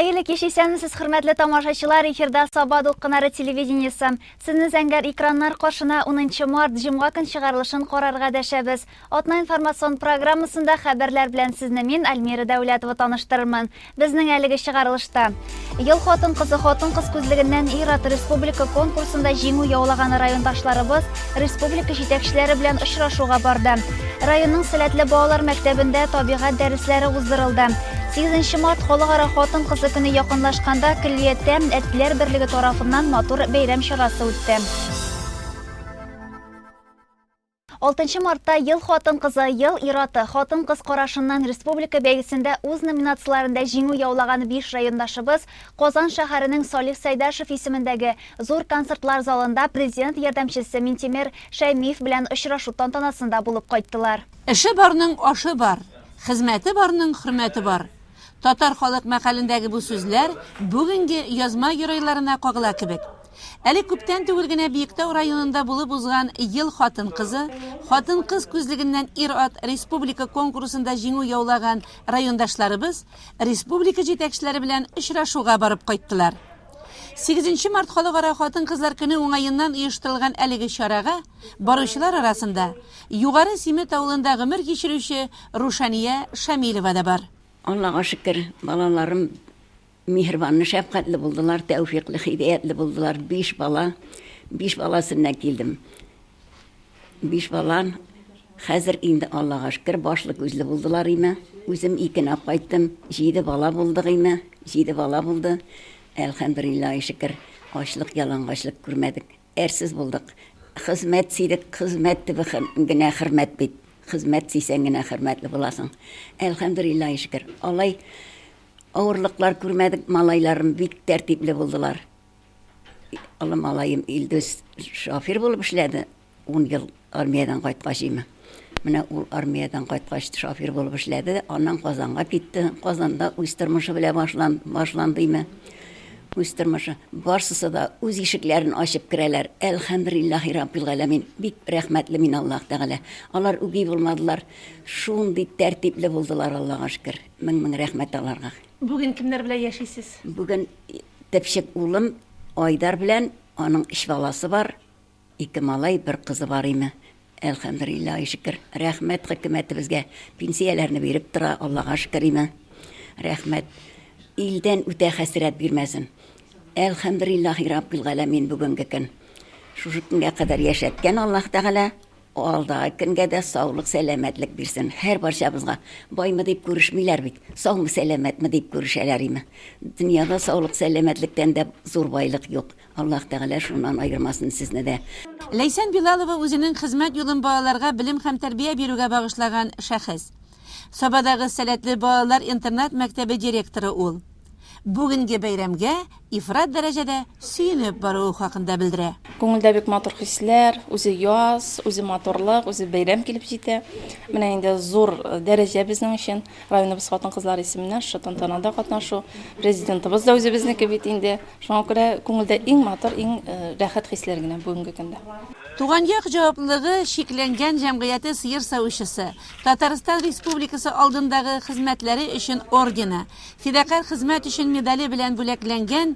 Хәерле кич, исәнмесез, хөрмәтле тамашачылар! Эфирда Саба дулкыннары телевидениесе. Сезне зәңгәр экраннар каршына 10 март, җомга көн чыгарылышын карарга дәшәбез. Атна информацион программасында хәбәрләр белән сезне мин, Альмира Дәүләтова таныштырырмын. Безнең әлеге чыгарылышта Ел хатын-кызы хатын-кыз күзлегеннән ир-ат республика конкурсында җиңү яулаган райондашларыбыз республика җитәкчеләре белән очрашуга барды. Районның сәләтле балалар мәктәбендә табигать дәресләре уздырылды. 8 март халыкара хатын-кызы көне якынлашканда көллияттә Әтиләр берлеге тарафыннан матур бәйрәм чарасы үтте. Алтынчы мартта Ел хатын-кызы, ел ир-аты, хатын-кыз карашыннан республика бәйгесендә үз номинацияләрендә җиңү яулаган биш райондашыбыз Казан шәһәренең Салих Сәйдәшев исемендәге Зур концертлар залында Президент ярдәмчесе Минтимер Шәймиев белән очрашу тантанасында булып кайттылар. Эше барның ашы бар, хезмәте барның хөрмәте бар. Татар халык мәкалендәге бу сүзләр бүгенге язма геройларына кагыла кебек. Әле күптән түгел генә Биектау районында булып узган Ел хатын-кызы, хатын-кыз күзлегеннән ир-ат республика конкурсында җиңү яулаган райондашларыбыз республика җитәкчеләре белән очрашуга барып кайттылар. Сигезенче март Халыкара хатын-кызлар көне уңаеннан оештырылган әлеге чарага баручылар арасында Югары Симет авылында гомер кичерүче Рушания Шамилова да бар. Аллага шөкер, балаларым Миһербанлы, шәфкатьле булдылар, тәүфикълы, һидаятлы булдылар. Биш бала, биш баласыннан килдем. Биш бала хәзер инде Аллага шөкер, башлы күзле булдылар име. Үзем икене алып кайттым. Җиде бала булдык име. Җиде бала булды. Әлхәмдүлиллаһи шөкер, ачлык, ялангачлык күрмәдек. Әрсез булдык. Хезмәт сөйдек, хезмәт төбе генә хөрмәт бит. Хезмәт сөйсәң генә хөрмәтле буласың. Әлхәмдүлиллаһи шөкер. Алай Авырлыклар күрмәдек, малайларым бик тәртипле булдылар. Олы малаем Илдус шофер булып эшләде, 10 ел армиядән кайткач име. Менә ул армиядән кайткач шофер булып эшләде, аннан Казанга китте. Казанда үз тормышы белән башлан, башланды име. Үз тормышы. Барсысы да үз ишекләрен ачып керәләр. Әлхәмдүлиллаһи раббил галәмин. Бик рәхмәтле мин Аллаһ Тәгалә. Алар үги булмадылар. Шундый тәртипле булдылар, Аллага шөкер. Мең-мең рәхмәт аларга. Бүген кемнәр белән яшисез? Бүген төпчек улым Айдар белән, аның өч баласы бар, ике малай, бер кызы бар име. Әлхәмдүлиллаһи шөкер. Рәхмәт хөкүмәтебезгә, пенсияләрне биреп тора, Аллага шөкер име. Рәхмәт. Илдән үтә хәсрәт бирмәсен. Әлхәмдүлиллаһи раббил галәмин бүгенге көн. Шушы көнгә кадәр яшәткән Аллаһ Тәгалә. Алдагы көнгә дә саулык, сәламәтлек бирсен һәр барчабызга. Баймы дип күрешмиләр бит, саумы, сәламәтме дип күрешәләр име. Дөньяда саулык, сәламәтлектән дә зур байлык юк. Аллаһ Тәгалә шуннан аермасын сезне дә. Ләйсән Билалова үзенең хезмәт юлын балаларга белем һәм тәрбия бирүгә багышлаган шәхес. Сабадагы сәләтле балалар интернат-мәктәбе директоры ул. Бүгенге бәйрәмгә ифрат дәрәҗәдә сөенеп баруы хакында белдерә. Күңелдә бик матур хисләр, үзе яз, үзе матурлык, үзе бәйрәм килеп җитә. Менә инде зур дәрәҗә безнең өчен, районыбыз хатын-кызлары исеменнән шушы тантанада катнашу. Президентыбыз да үзебезнеке бит инде. Шуңа күрә күңелдә иң матур, иң рәхәт хисләр генә бүгенге көндә. Туган як җаваплылыгы чикләнгән җәмгыяте сыер савучысы, Татарстан Республикасы алдындагы хезмәтләре өчен ордены, Фидакарь хезмәт өчен медале белән бүләкләнгән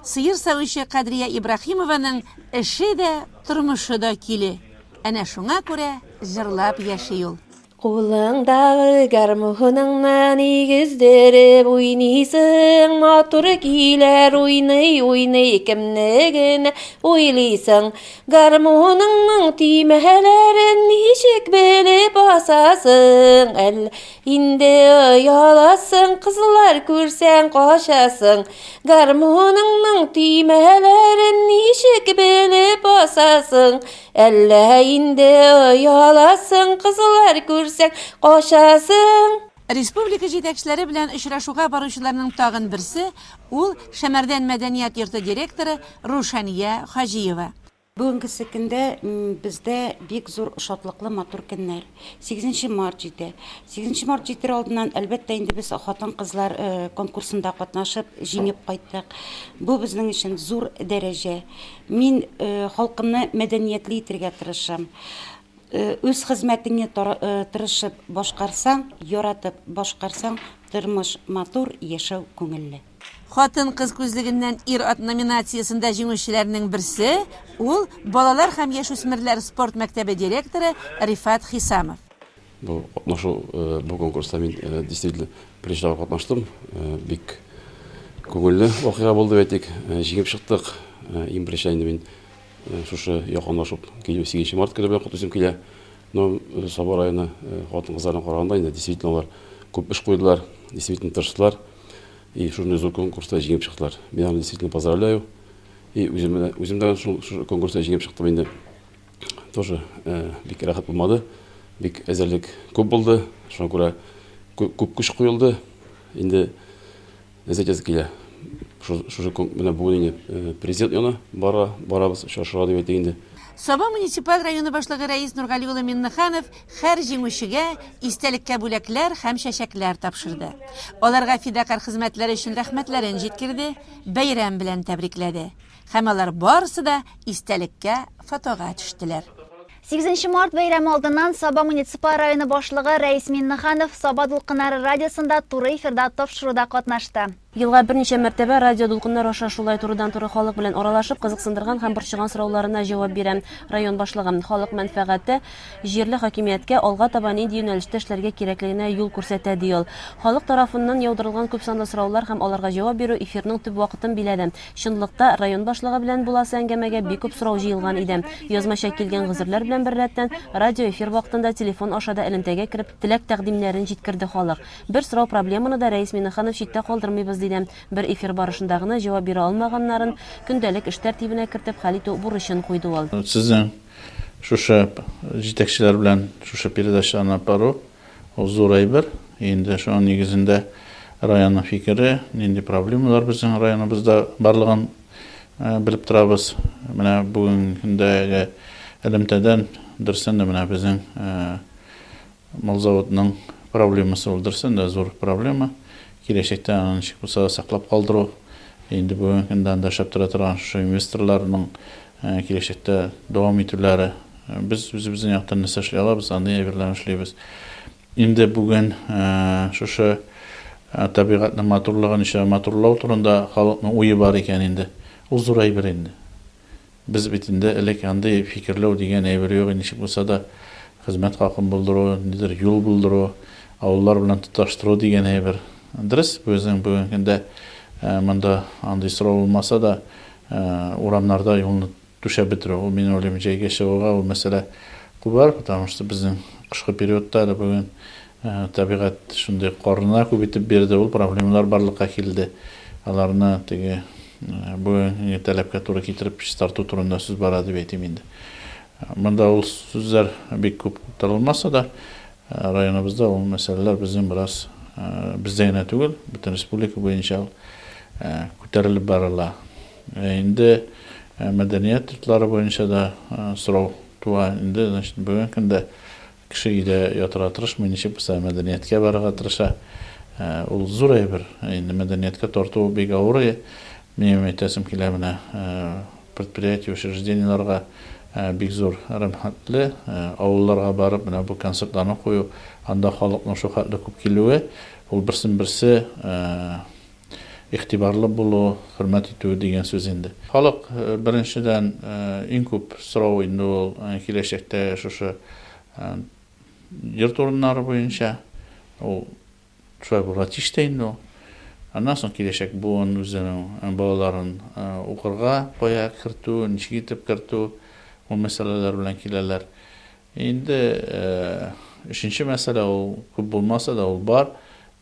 сыер савучы Кадрия Ибраһимованың эше дә, тормышы да көйле. Әнә шуңа күрә җырлап яши ул. Кулыңдагы гармуныңны ник өздереп уйныйсың, Матур көйләр уйный-уйный кемне генә уйлыйсың? Гармуныңның төймәләрен ничек белеп басасың? Әллә Инде ояласың, кызлар күрсәң качасың. Гармуныңның төймәләрен ничек белеп басасың? Әллә инде ояласың, кызлар күрсәң качасың. Республика җитәкчеләре белән очрашуга баручыларның тагын берсе, ул Шәмәрдән мәдәният йорты директоры Рушания Хаҗиева. Бүгенгесе көндә бездә бик зур шатлыклы матур көннәр. Сигезенче март җитә. Сигезенче март җитер алдыннан, әлбәттә инде, без хатын-кызлар конкурсында катнашып, җиңеп кайттык. Бу безнең өчен зур дәрәҗә. Мин халкымны мәдәниятле итергә тырышам. Үз хезмәтеңне тырышып башкарсаң, яратып башкарсаң, тормыш матур, яшәү күңелле. Хатын-кыз күзлегеннән ир-ат номинациясендә җиңүчеләрнең берсе, ул, балалар һәм яшүсмерләр спорт мәктәбе директоры Рифат Хисамов. Бу катнашу, бу конкурста мин действительно беренче тапкыр катнаштым. Бик күңелле вакыйга булды, әйтик. Җиңеп чыктык. Иң беренче инде мин шушы якынлашып килү 8 март көне белән котлыйсым килә. Но Саба районы хатын-кызларына караганда инде действительно алар күп эш куйдылар, действительно тырыштылар. И шундый зур конкурста җиңеп чыктылар. Мин аны действительно поздравляю. И үзем, үзем дә шул конкурста җиңеп чыктым инде. Тоже бик рәхәт булмады. Бик әзерлек күп булды. Шуңа күрә күп көч куелды. Инде нәзәтәсе килә. Шушы менә бүген инде президент янына бара, барабыз очрашырга дип әйтик инде. Саба муниципаль районы башлыгы Рәис Нургали улы Миннеханов һәр җиңүчегә истәлеккә бүләкләр һәм чәчәкләр тапшырды. Аларга фидакарь хезмәтләре өчен рәхмәтләрен җиткерде, бәйрәм белән тәбрикләде. Һәм алар барысы да истәлеккә фотога төштеләр. Сигезенче март бәйрәме алдыннан Саба муниципаль районы башлыгы Рәис Миннеханов Саба дулкыннары радиосында туры эфирда тапшыруда катнашты. Елга берничә мәртәбә радиодулкыннар аша шулай турыдан-туры халык белән аралашып, кызыксындырган һәм борчыган сорауларына җавап бирә район башлыгы. Халык мәнфәгате җирле хакимияткә алга таба нинди юнәлештә эшләргә кирәклегенә юл күрсәтә, ди ул. Халык тарафыннан яудырылган күпсанлы сораулар һәм аларга җавап бирү эфирның төп вакытын биләде. Чынлыкта, район башлыгы белән буласы әңгәмәгә бик күп сорау җыелган иде. Язмача килгән гозерләр белән беррәттән, радиоэфир вакытында телефон аша да элемтәгә кереп, теләк-тәкъдимнәрен җиткерде халык. Бер сорау-проблеманы да Рәис Миннеханов читтә калдырмыйбыз, диде. Бер эфир барышында гына җавап бирә алмаганнарын көндәлек эш тәртибенә кертеп хәл итү бурычын куйды ул. Сезнең шушы җитәкчеләр белән шушы передачаларны алып бару, Ул зур әйбер. Инде шуның нигезендә районның фикере, нинди проблемалар безнең районыбызда барлыгын белеп торабыз. Менә бүгенге көндәге элемтәдән дөрестән дә менә безнең мал заводының проблемасы ул дөрестән дә зур проблема. Киләчәктә аны ничек булса да саклап калдыру, инде бүгенге көндә анда эшләп тора торган шушы инвесторларның киләчәктә дәвам итүләре. Без үзебезнең яктан нәрсә эшли алабыз, андый әйберләрне эшлибез. Инде бүген шушы табигатьнең матурлыгын ничә матурлау турында халыкның уе бар икән инде. Ул зур әйбер инде. Без бит инде элек андый фикерләү дигән әйбер юк, ничек булса да хезмәт хакын булдыру, нидер юл булдыру, авыллар белән тоташтыру дигән әйбер. Дөрес, безнең бүгенге көндә монда андый сорау булмаса да, урамнарда юлны түшәп бетерү, ул, мин уйлыйм, җәйгә чыгуга ул мәсьәлә кубар, потому что безнең кышкы периодта әле бүген табигать шундый карны күп итеп бирде, ул проблемалар барлыкка килде. Аларны теге бүгенге таләпкә туры китереп чистарту турында сүз бара дип әйтим инде. Монда ул сүзләр бик күп куптарылмаса да, районыбызда ул мәсьәләләр безнең бераз бездә генә түгел, бөтен республика буенча ул күтәрелеп барыла. Инде мәдәният йортлары буенча да сорау туа. Инде, значит, бүгенге көндә кеше өйдә ятырга тырышмый, ничек булса мәдәнияткә барырга тырыша. Ул зур әйбер. Инде мәдәнияткә тарту бик авыр. Минем әйтәсем килә менә предприятие, учреждениеләргә бик зур рәхмәтле. Авылларга барып, менә бу концертларны кую, анда халыкның шул хәтле күп килүе, ул берсен-берсе игътибарлы булу, хөрмәт итү дигән сүз инде. Халык, беренчедән, иң күп сорау инде ул киләчәктә шушы йорт урыннары буенча. Ул шулай булырга тиеш тә инде ул. Аннан соң киләчәк буын үзенең балаларын укырга кая кертү, ничек итеп кертү, ул мәсьәләләр белән киләләр. Инде өченче мәсьәлә, ул күп булмаса да, ул бар.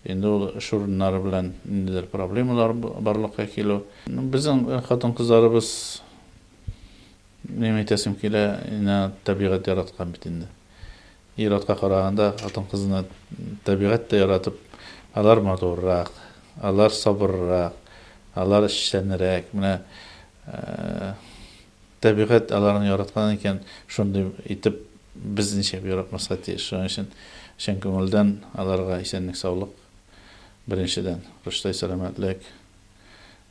Инде ул эш урыннары белән ниндидер проблемалар барлыкка килү. Безнең хатын-кызларыбыз, минем әйтәсем килә, инә табигать яраткан бит инде. Ир-атка караганда хатын-кызны табигать тә яратып, алар матуррак, алар сабыррак, алар эшчәнрәк. Менә Табигать аларны яраткан икән, шундый итеп без ничек яратмаска тиеш? Шуның өчен чын күңелдән аларга исәнлек-саулык, беренчедән, руштай сәламәтлек,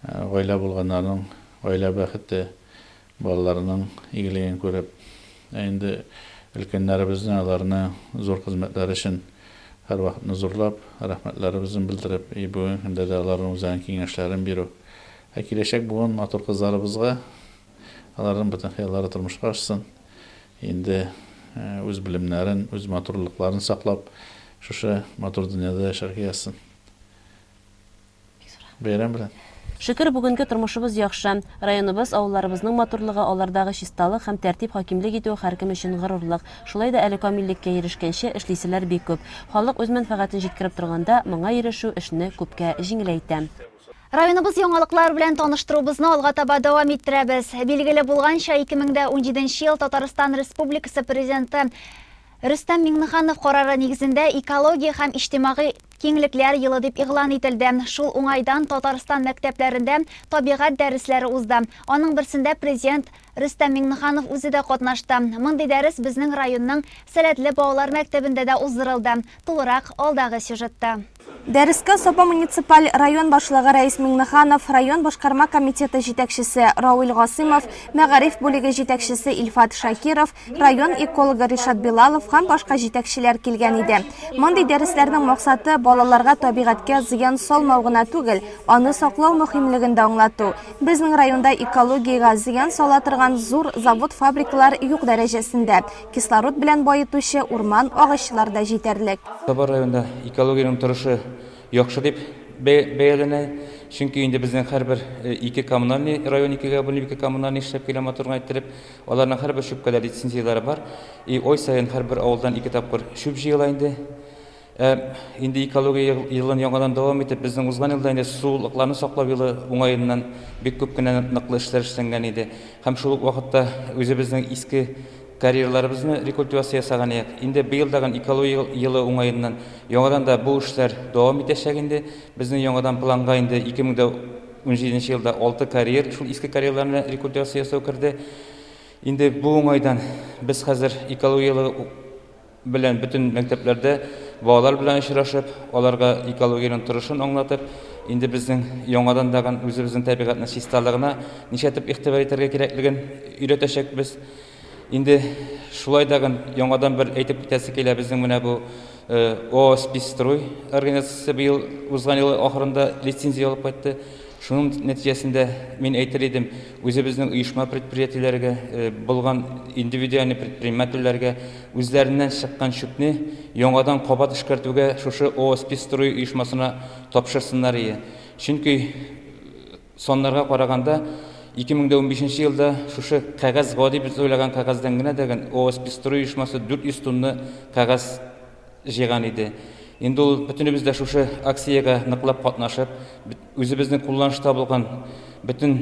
гаилә булганнарның гаилә бәхете, балаларының игелеген күреп, ә инде өлкәннәребезне, аларны зур хезмәтләре өчен һәрвакытны зурлап, рәхмәтләребезне белдереп, и бүгенге көндә дә аларның үзләренең киңәшләрен бирү. Ә киләчәк буын матур кызларыбызга, аларның бөтен хыяллары тормышка ашсын. Инде үз белемнәрен, үз матурлыкларын саклап, шушы матур дөньяда яшәргә язсын. Бәйрәм белән! Шөкер, бүгенге тормышыбыз яхшы. Районыбыз, авылларыбызның матурлыгы, алардагы чисталык һәм тәртип хакимлек итүе һәркем өчен горурлык. Шулай да әле камиллеккә ирешкәнче, эшлиселәр бик күп. Халык үз мәнфәгатен җиткереп торганда, моңа ирешү эшне күпкә җиңеләйтә. Районыбыз яңалыклары белән таныштыруыбызны алга таба дәвам иттерәбез. Билгеле булганча, 2017 ел Татарстан Республикасы Президенты Рөстәм Миңнеханов карары нигезендә Экология һәм иҗтимагый киңлекләр елы дип игълан ителде. Шул уңайдан Татарстан мәктәпләрендә табигать дәресләре узды. Аның берсендә Президент Рөстәм Миңнеханов үзе дә катнашты. Мондый дәрес безнең районның Сәләтле балалар мәктәбендә дә уздырылды. Тулырак алдагы сюжетта. Дәрескә Саба муниципаль район башлыгы Рәис Миңнеханов, район башкарма комитеты җитәкчесе Рауил Гасыймов, мәгариф бүлеге җитәкчесе Илфат Шакиров, район экологы Ришат Билалов һәм башка җитәкчеләр килгән иде. Мондый дәресләрнең максаты, балаларга табигатькә зыян салмау гына түгел, аны саклау мөһимлеген дә аңлату. Безнең районда экологиягә зыян сала торган зур завод-фабрикалар юк дәрәҗәсендә. Кислород белән баетучы урман, агачлар да җитәрлек. Саба районында экологиянең торышы яхшы дип бәяләнә. Чөнки инде безнең һәрбер ике коммунальный район икегә бүленеп, ике коммунальный эшләп килә матур гына иттереп. Аларның һәрбер чүпкә дә лицензияләре бар. И ай саен һәрбер авылдан ике тапкыр чүп җыела инде. Ә инде экология елын яңадан дәвам итеп, безнең узган елда инде сулыкларны саклау елы уңаеннан бик күп кенә ныклы эшләр эшләнгән иде. Һәм шул ук вакытта үзебезнең иске карьерларыбызны рекультивация ясаган идек. Инде быел тагын экология елы уңаеннан яңадан да бу эшләр дәвам итәчәк инде. Безнең яңадан планга инде 2017 елда 6 карьер, шул иске карьерларны рекультивация ясау керде. Инде бу уңайдан без хәзер экология елы белән бөтен мәктәпләрдә балалар белән очрашып, аларга экологиянең торышын аңлатып, инде безнең яңадан тагын үзебезнең табигатьнең чисталыгына ничәтеп игътибар итәргә кирәклеген өйрәтәчәкбез. Инде шулай тагын яңадан бер әйтеп китәсе килә, безнең менә бу ООО Спецстрой организациясе быел узган ел ахырында лицензия алып кайтты. Шуның нәтиҗәсендә мин әйтер идем, үзебезнең оешма-предприятиеләргә, булган индивидуальный предпринимательләргә үзләреннән чыккан чүпне яңадан кабат эшкәртүгә шушы ООО Спецстрой оешмасына тапшырсыннар ие. Чөнки саннарга караганда, 2015 нче елда шушы кәгазь, гади без уйлаган кәгазьдән генә дә ООО Спецстрой оешмасы 400 тонна кәгазь җыйган иде. Инде ул бөтенебез дә шушы акциягә ныклап катнашып, үзебезнең кулланышта булган бөтен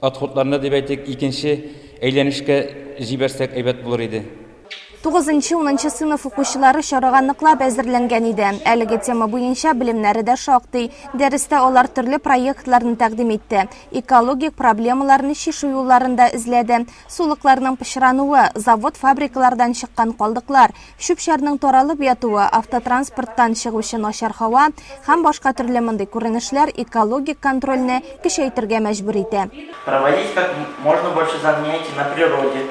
отходларны дип әйтик, икенче әйләнешкә җибәрсәк әйбәт булыр иде. Тугызынчы-унынчы сыйныф укучылары чарага ныклап әзерләнгән иде. Әлеге тема буенча белемнәре дә шактый. Дәрестә алар төрле проектларны тәкъдим итте, экологик проблемаларны чишү юлларын да эзләде. Сулыкларның пычрануы, завод-фабрикалардан чыккан калдыклар, Чүп-чарның таралып ятуы, автотранспорттан чыгучы начар һава һәм башка төрле мондый күренешләр экологик контрольне көчәйтергә мәҗбүр итә. Проводить как можно больше занятий на природе,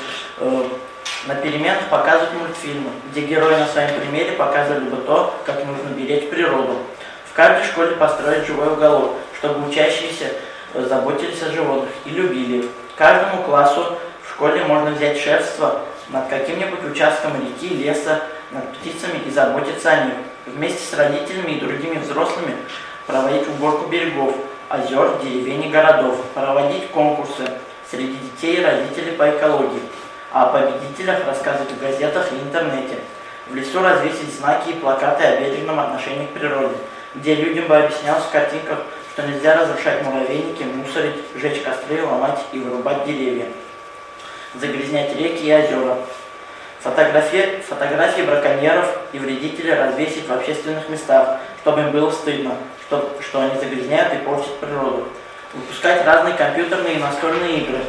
на переменах показывать мультфильмы, где герои на своем примере показывали бы то, как нужно беречь природу. В каждой школе построить живой уголок, чтобы учащиеся заботились о животных и любили их. Каждому классу в школе можно взять шефство над каким-нибудь участком реки, леса, над птицами и заботиться о них. Вместе с родителями и другими взрослыми проводить уборку берегов, озер, деревень и городов, проводить конкурсы среди детей и родителей по экологии, а о победителях рассказывать в газетах и интернете. В лесу развесить знаки и плакаты о бережном отношении к природе, где людям бы объяснялось в картинках, что нельзя разрушать муравейники, мусорить, жечь костры, ломать и вырубать деревья, загрязнять реки и озера. Фотографии, фотографии браконьеров и вредителей развесить в общественных местах, чтобы им было стыдно, что, что они загрязняют и портят природу. Выпускать разные компьютерные и настольные игры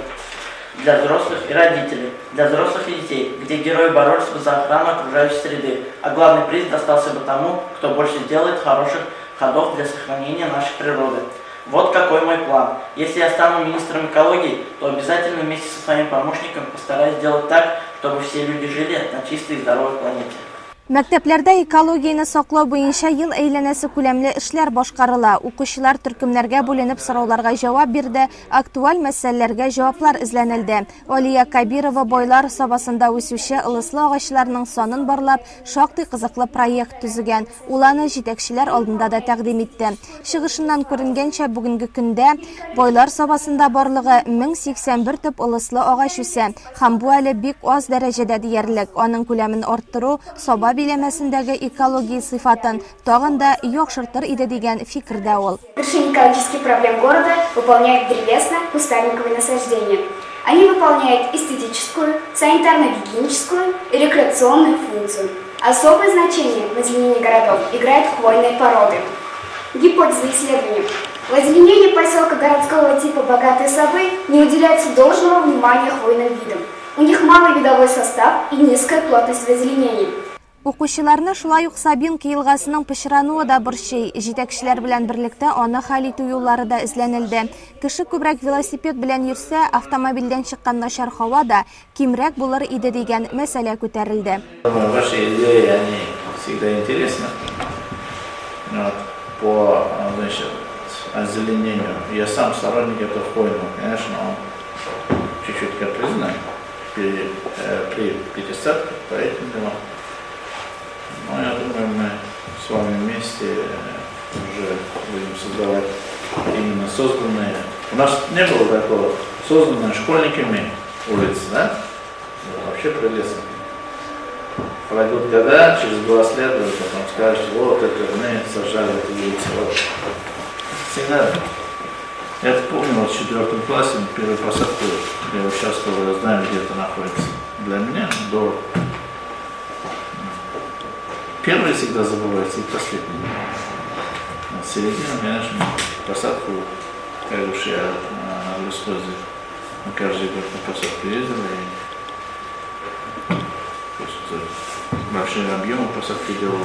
для взрослых и родителей, для взрослых и детей, где герои боролись бы за охрану окружающей среды, а главный приз достался бы тому, кто больше сделает хороших ходов для сохранения нашей природы. Вот какой мой план. Если я стану министром экологии, то обязательно вместе со своим помощником постараюсь сделать так, чтобы все люди жили на чистой и здоровой планете. Мәктәпләрдә экологияне саклау буенча ел әйләнәсе күләмле эшләр башкарыла. Укучылар төркемнәргә бүленеп сорауларга җавап бирде, актуаль мәсьәләләргә җаваплар эзләнелде. Алия Кәбирова Байлар Сабасында үсүче ылыслы агачларның санын барлап, шактый кызыклы проект төзегән. Ул аны җитәкчеләр алдында да тәкъдим итте. Чыгышыннан күренгәнчә, бүгенге көндә Байлар Сабасында барлыгы 1081 төп ылыслы агач үсә. Һәм бу әле бик аз дәрәҗәдә диярлек. Аның күләмен арттыру Саба биләмәсендәге экология сыйфатын тагын да яхшыртыр иде дигән фикердә ул. Решение экологических проблем города выполняют древесно-кустарниковые насаждения. Они выполняют эстетическую, санитарно-гигиеническую и рекреационную функцию. Особое значение в озеленении городов играют хвойные породы. Гипотеза исследования. В озеленении поселка городского типа Богатые Сабы не уделяется должного внимания хвойным видам. У них малый видовой состав и низкая плотность в озеленении. Укучыларны шулай ук Сабинка елгасының пычрануы да борчый. Җитәкчеләр белән берлектә аны хәл итү юллары да эзләнелде. Кеше күбрәк велосипед белән йөрсә, автомобильдән чыккан начар һава да кимрәк булыр иде дигән мәсьәлә күтәрелде. Ваши идеи, они всегда интересны. Вот, по, значит, озеленению. Я сам сторонник этого хвойного. Конечно, он чуть-чуть капризный при, э, при пересадках по этим делам. Но я думаю, мы с вами вместе э, уже будем создавать именно созданные. У нас не было такого, созданные школьниками улицы, да? Вообще прелестно. Пройдут года, через 20 лет вы потом скажете, вот это мы сажали эту улицу. Вот. Всегда. Я помню, вот в четвертом классе, первую посадку я участвовал, я знаю, где это находится. Для меня дорого. Первый всегда забывается и последний. Вот середину, конечно, посадку, как уж я на лесхозе, мы каждый год на посадку ездили, и просто большие объемы посадки делал.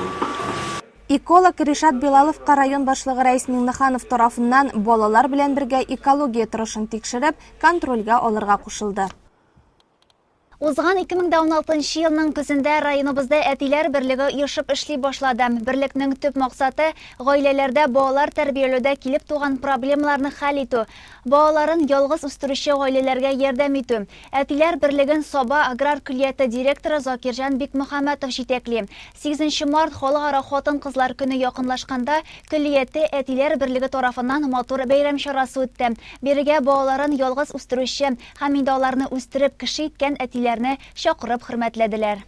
Эколог Ришат Билаловка район башлыгы Рәис Миңнеханов тарафыннан балалар белән бергә экология торышын тикшереп, контрольгә алырга кушылды. Узган 2016 елның көзендә районыбызда әтиләр берлеге оешып эшли башлады. Берлекнең төп максаты гаиләләрдә балалар тәрбияләүдә килеп туган проблемаларны хәл итү, балаларын ялгыз үстерүче гаиләләргә ярдәм итү. Әтиләр берлеген Саба аграр көллияте директоры Закирҗан Бикмөхәммәтов җитәкли. 8 март Халыкара хатын-кызлар көне якынлашканда көллияттә әтиләр берлеге тарафыннан матур бәйрәм чарасы үтте. Бирегә балаларын ялгыз үстерүче Һәм инде аларны үстереп кеше иткән әтиләрне чакырып хөрмәтләделәр.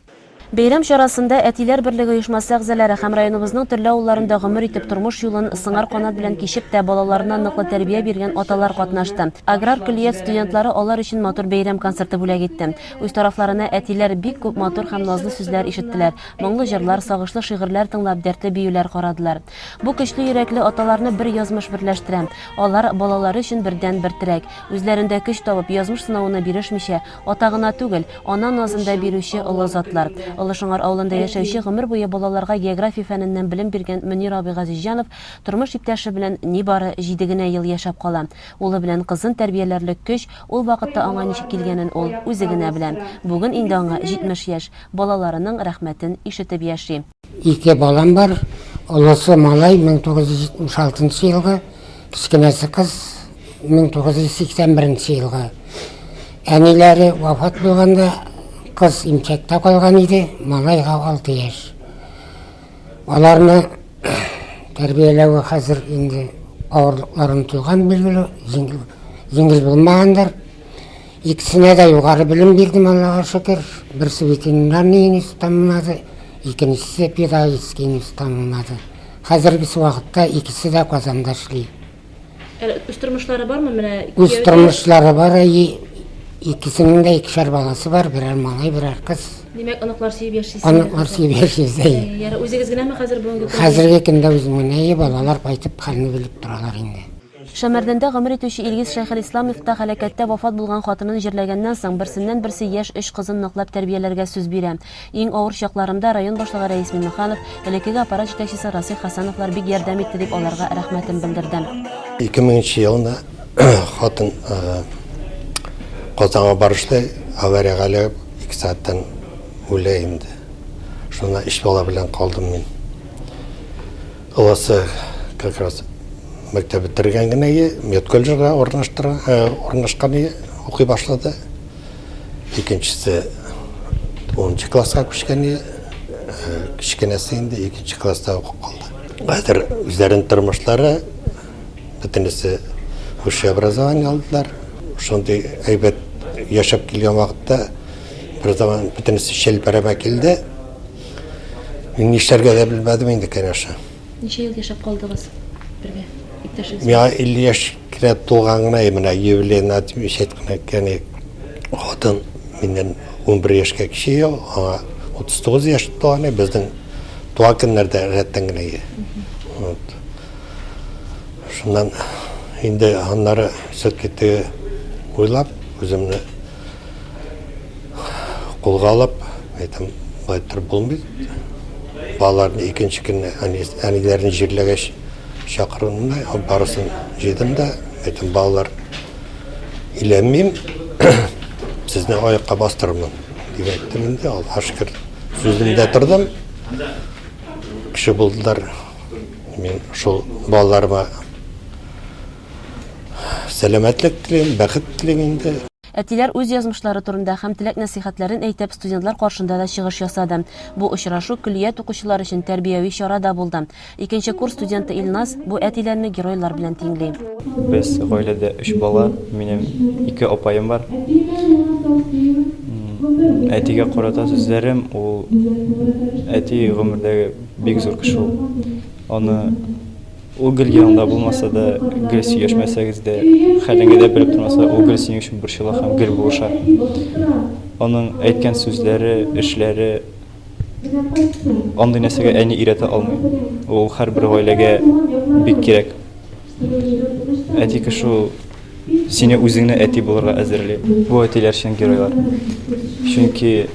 Бәйрәм чарасында Әтиләр берлеге оешмасы әгъзалары һәм районыбызның төрле авылларында гомер итеп тормыш юлын сыңар канат белән кичеп тә балаларына ныклы тәрбия биргән аталар катнашты. Аграр көллият студентлары алар өчен матур бәйрәм концерты бүләк итте. Үз тарафларына әтиләр бик күп матур һәм назлы сүзләр ишеттеләр, моңлы җырлар, сагышлы шигырьләр тыңлап, дәртле биюләр карадылар. Бу көчле йөрәкле аталарны бер язмыш берләштерә. Алар, балалары өчен бердәнбер терәк. Үзләрендә көч табып, язмыш сынавына бирешмичә, ата гына түгел, ана назын да бирүче олы затлар. Олы Шыңар авылында яшәүче, гомер буе балаларга география фәненнән белем биргән Мөнир абый Газизҗанов тормыш иптәше белән нибары җиде генә ел яшәп кала. Улы белән кызын тәрбияләрлек көч ул вакытта аңа ничек килгәнен ул үзе генә белә. Бүген инде аңа 70 яшь, балаларының рәхмәтен ишетеп яши. Ике балам бар. Олысы малай 1976 елгы, кечкенәсе кыз 1981 елгы. Әниләре вафат булганда кыз имчәктә калган иде, малайга 6 яшь. Аларны тәрбияләве хәзер инде авырлыклар онытылган билгеле, җиңел, җиңел булмагандыр. Икесенә дә югары белем бирдем, Аллага шөкер. Берсе ветеринарный институт тәмамлады, икенчесе педагогический институт тәмамлады. Хәзергесе вакытта икесе дә Казанда эшли. Әле үз тормышлары бармы менә? Үз тормышлары бар, әйе. Икесенең дә икешәр баласы бар, берәр малай, берәр кыз. Димәк, оныклар сөеп яшисез. Оныклар сөеп яшибез, әйе. Ярый, үзегез генәме хәзер бүгенге көндә? Хәзерге көндә үзем генә, әйе, балалар кайтып хәлне белеп торалар инде. Шәмәрдәндә гомер итүче Илгиз Шәйхелисламов та һәлакәттә вафат булган хатынын җирләгәннән соң, берсеннән-берсе яшь өч кызын ныклап тәрбияләргә сүз бирә. Иң авыр чакларымда район башлыгы Рәис Миңнеханов, элеккеге аппарат җитәкчесе Расыйх Хәсәновлар бик ярдәм итте, дип аларга рәхмәтен белдерде. 2000 нче елны хатын Казанга барышлый авариягә эләгеп, ике сәгатьтән үлә инде. Шуннан өч бала белән калдым мин. Олысы как раз мәктәп бетергән генә ие, медколледжга урнаштыра, э, урнашкан ие, укый башлады. Икенчесе 10 класска күчкән ие, э, кечкенәсе инде икенче класста укып калды. Хәзер үзләренең тормышлары, бөтенесе высшее образование алдылар. Шундый әйбәт яшәп килгән вакытта бер заман бөтенесе челпәрәмә килде. Мин нишләргә дә белмәдем инде, конечно. Ничә ел яшәп калдыгыз бергә, иптәшегез? Миңа 50 яшь кенә тулган гына, менә юбилейны отмечать кына иткән хатын миннән 11 яшькә кече, аңа 39 яшь тулган, безнең туган көннәрдә рәттән генә ие. Вот. Шуннан инде аннары все-таки теге уйлап, үземне кулга алып, әйтәм, болай торып булмый. Балаларны икенче көнне әниләрен җирләгәч чакырдым да, барысын җыйдым да, әйтәм, балалар, өйләнмим, сезне аякка бастырырмын, дип әйттем инде, Аллаһка шөкер, сүземдә тордым. Кеше булдылар. Мин шул балаларыма Сәламәтлек телим, бәхет телим инде. Әтиләр үз язмышлары турында һәм теләк-нәсыйхәтләрен әйтеп, студентлар каршында да чыгыш ясады. Бу очрашу көллият укучылары өчен тәрбияви чара да булды. Икенче курс студенты Илназ бу әтиләрне геройлар белән тиңли. Без гаиләдә өч бала, минем ике апаем бар. Әтигә карата сүзләрем, ул әти гомердәге бик зур кеше ул. Аны Ул гел яныңда булмаса да, гел сөйләшмәсәгез дә, хәлеңне дә белеп тормаса, ул гел синең өчен борчыла һәм гел булыша. Аның әйткән сүзләре, эшләре андый нәрсәгә әни өйрәтә алмый. Ул һәрбер гаиләгә бик кирәк. Әти кеше ул сине үзеңне әти булырга әзерли. Бу әтиләр чын геройлар. Чөнки